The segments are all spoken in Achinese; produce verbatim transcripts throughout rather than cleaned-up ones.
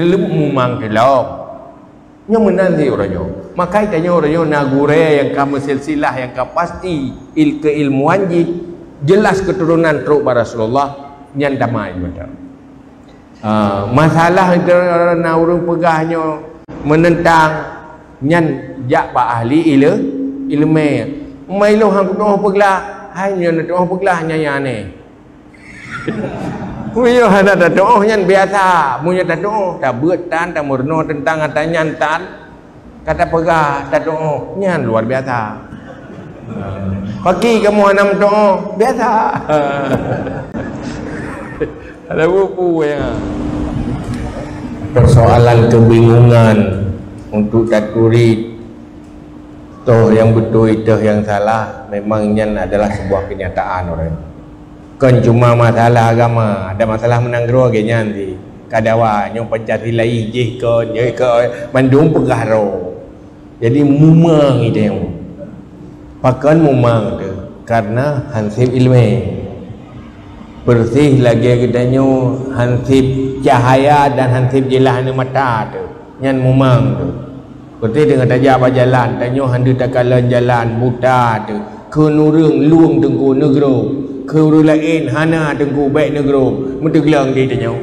Leueb mumang keulong. Nyoe meunan di uroe nyoe. Maka tanyoe uroe nyoe na gurée nyang ka meusilsilah, nyang ka pasti il-, keilmuan jih, jelas keuturonan trok bak Rasulullah, nyan damai mantong. Ah, masalah itu na ureuëng peugah nyoe menentang, nyan jak bak ahli ile-, ileumé. Meunyoe han kutuoh peuglah, hai nyoe na tuoh peuglah nyan nyang aneh. Meunyoe hana tatuoh nyan biasa, meunyoe tatuoh, tabeuet tan, tameurunoe teuntang ata nyan tan, ka tapeugah tatuoh, nyan luar biasa. Paki kamoe hana meutuoh, biasa. Ada buku ya. Persoalan kebingungan untuk taturi toh nyang beutôi, toh nyang salah, memang nyan adalah sebuah kenyataan orang. Kon cuma masalah agama, ada masalah meunan keudroe gét nyan di. Kadawa nyoe Pancasila jih kon, nyoe kon mandum peugah droe. Jadi mumang idéh. Pakon mumang tu? Karena hanseb ileumé. Persis lagée geutanyoe hanseb cahaya dan hanseb jeulaih aneuk mata tu. Nyan mumang tu. Kote deungon tajak bak jalan, tanyoe hana takalon jalan, buta tu. Keu ureuëng lueng teungku neugrob, keu ureuëng laén hana teungku bék neugrob, meuteugleng di tanyoe.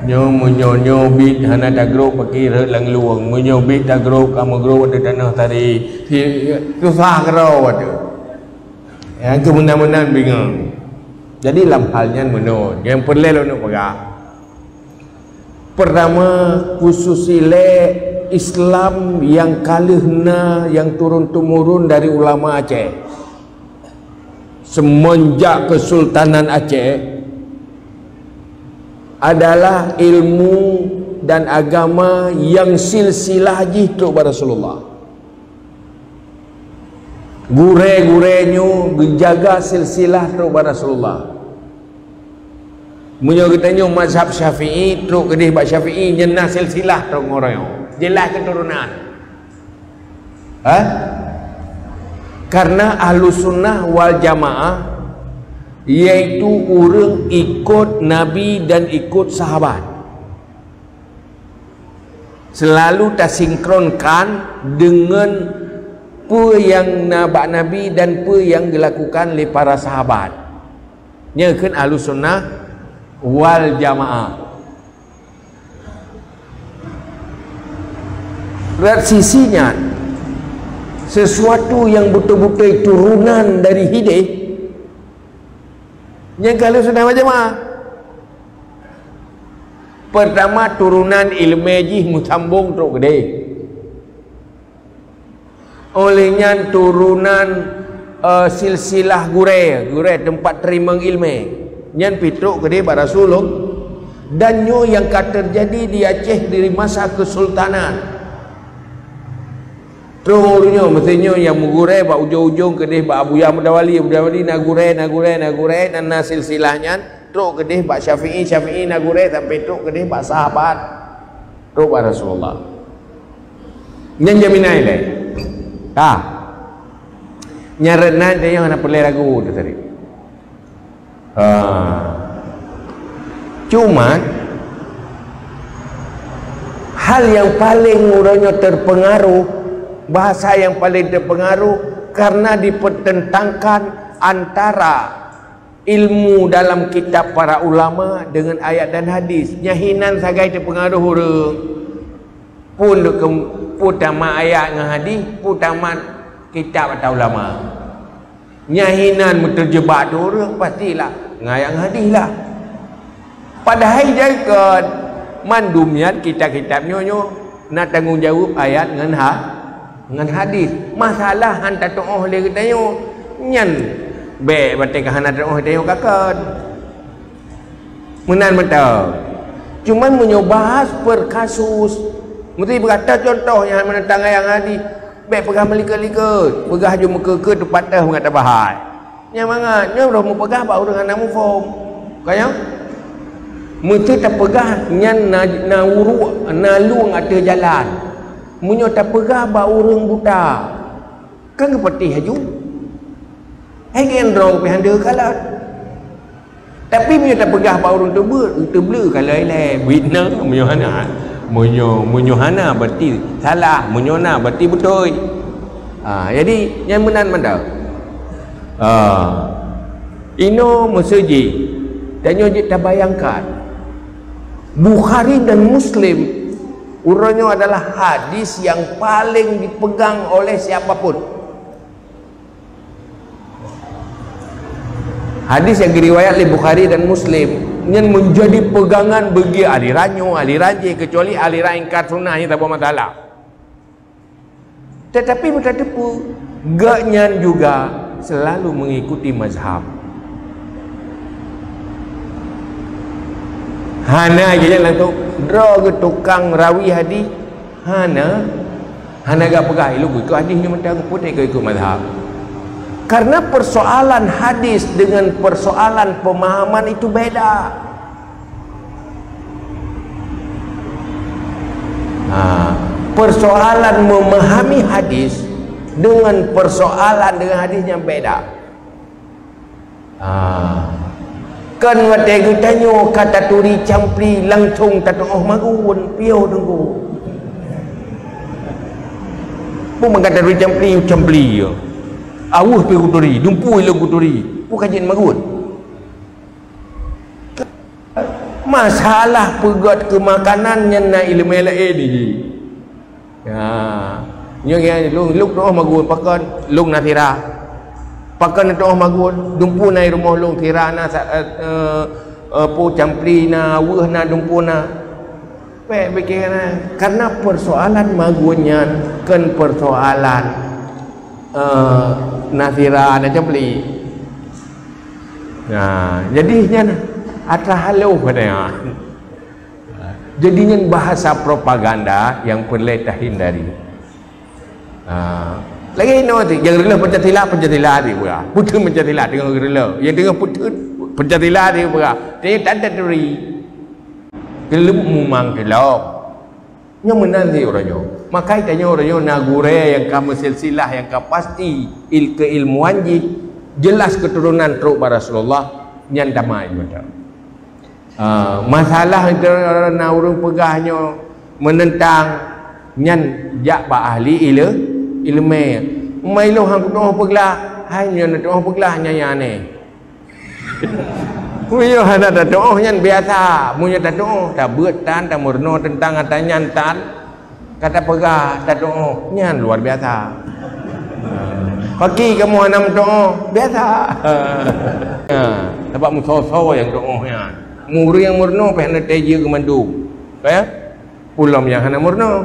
Nyoe meunyoe nyoe bit hana tagrob paki rhot lam lueng, meunyoe bit tagrob ka meugrob ateueh tanoh tari, si-, susah keudroe ateueh. Nyang keu meunan-meunan bingung. Jadi lam hal nyan meunoe, nyang peureulée lôn peugah. Pertama, khusus ilée Islam nyang ka lheueh na nyang turun-temurun dari ulama Aceh. Semenjak Kesultanan Aceh adalah ilmu dan agama nyang silsilah jih trok bak Rasulullah. Gurée-gurée nyoe geujaga silsilah trok bak Rasulullah. Meunyoe geutanyoe mazhab Syafi'i, trok keudeh bak Syafi'i, nyan na silsilah trok ngon uroe nyoe. Jeulaih keuturonan. Ha? Karena Ahlus Sunnah wal Jamaah, yaitu ureuëng ikot Nabi dan ikot sahabat. Selalu tasinkronkan deungon peue nyang na bak Nabi dan peue nyang geulakukan lé para sahabat. Nyan kheun Ahlus Sunnah wal Jamaah. Rot sisi nyan, sesuatu nyang beutôi-beutôi turonan dari hidéh, nyan ka Ahlus Sunnah wal Jamaah. Pertama, turonan ileumé jih meusambong trok keudeh. Óh lheueh nyan turonan, eh, silsilah gurée, gurée teumpat teurimong ileumé. Nyan pih trok keudeh bak Rasulullah. Dan nyoe nyang ka teujadi di Aceh di masa keusultanan. Troh ureuëng nyoe, meusti nyoe nyang meugurée bak ujong-ujong keudeh bak Abuya Mudawali, Mudawali na gurée, na gurée, na gurée, na, na silsilah nyan. Trok keudeh bak Syafi'i, Syafi'i na gurée sampai trok keudeh bak sahabat, trok bak Rasulullah. Nyan jaminan ilée. Ha. Nyan rot nan tanyoe hana peureulée ragu tu tadi. Ha. Cuman hal nyang paleng uroe nyoe teupeungaruh, bahasa nyang paleng teupeungaruh karena dipeutentangkan antara ilmu dalam kitab para ulama deungon ayat dan hadis. Nyan hinan sagai teupeungaruh ureuëng. Pun leukeum-, pun tamat ayat ngon hadis, pun tamat kitab atau ulama. Nyan hinan meuteujeubat ureuëng, pastilah ngon ayat ngon hadis lah. Padahai jai kon mandum nyan kitab-kitab nyoe-nyoe na tanggong jaweueb ayat ngon ha-, ngon hadis. Masalah han tatuoh lé geutanyoe. Nyan bék batée ka hana tatuoh geutanyoe ka kon. Meunan mantong. Cuman meunyoe bahas per kasus, meusti beurata contoh nyang menentang ayat ngon hadis, bék peugah meulikot-likot, peugah jeuet meukeue-keue teupatah ngat tabahai. Nyan mangat, nyoe roh meupeugah bak ureuëng hana muphom. Ka nyoe? Meusti tapeugah nyan na, na uruek, na lueng ateueh jalan. Meunyoe tapeugah bak ureuëng buta, kan geupatéh laju. Hai gendrong pih hana kalon. Tapi meunyoe tapeugah bak ureuëng teubeut, teubleue kalon ilée, buet na meunyoe hana. Meunyoe, meunyoe hana, berarti salah. Meunyoe na, berarti beutôi. Ha, jadi, nyan meunan mantong. Ha. Inoe meuseujih, tanyoe jeuet tabayangkan, Bukhari dan Muslim, uroe nyoe adalah hadis yang paling dipegang oleh siapapun. Hadis yang diriwayat oleh Bukhari dan Muslim, nyan menjadi pegangan bagi ahli ranyoe, ahli ranjih, kecuali ahli ran ingkar sunnah nyang saboh masalah. Tetapi beutateupeue, gobnyan juga selalu mengikuti mazhab. Hana jih langsung droe geutukang rawi hadis, hana, hana gak peugah, "Ilôn ikut hadis nyoe mantong, peue ikut mazhab." Karena persoalan hadis dengan persoalan pemahaman itu beda. Ha, persoalan memahami hadis dengan persoalan dengan hadis yang beda. Ha. Kan watèe geutanyoe ka taturi campli langsung tatu'oh magun, piôh teungku. Peue meunan ka taturi campli, campli ya. Aweuh pih kuturi, dumpeue lôn kuturi. Peue ka jeuet magun. Masalah peugöt keu makanan nyan na ileumèe laén jih. Ya. Nyoe ya, lôn, lôn tu'oh magun, pakon lôn na sira. Pakon tu'oh magun, dumpeue na i rumoh lôn sira na sa-, eh, eh, eh, peue campli na, weueh na, dumpeue na. Bèk pikirkan, karena persoalan magun nyan kon persoalan, eh, na sira na campli. Nah, jadi nyan atra haloh katanya. Jadi nyan bahasa propaganda yang perlu tahindari. Ha. Lagi inoe ti, nyang reuloh Pancasila, Pancasila ti peugah. Peuteun Pancasila teungoh reuloh. Nyang teungoh peuteun Pancasila ti peugah. Tapi tak ada turi. Gelem mumang gelom. Nyoe meunan di uroe nyoe. Maka tanyoe uroe nyoe na gurèe nyang ka meusilsilah, nyang ka pasti il-, keilmuan jih, jelas keturunan trok bak Rasulullah, nyan damai mantong. Ah, masalah itu na ureueng peugah nyoe menentang, nyan jak bak ahli ile-, ileumèe. Meunyoe han kutu'oh peuglah, hai nyoe na tu'oh peuglah nyan nyang aneh. Meunyoe hana tatu'oh nyan biasa, meunyoe tatu'oh, tabeuet tan, tameurunoe teuntang ata nyan tan. Ka tapeugah tatu'oh, nyan luar biasa. Paki kamoe hana meutu'oh, biasa. Ha, sabab meusoe-soe nyang tu'oh nyan. Ureueng nyang meurunoe pih hana teujeue keu mandum. Ka ya? Ulôn nyang hana meurunoe.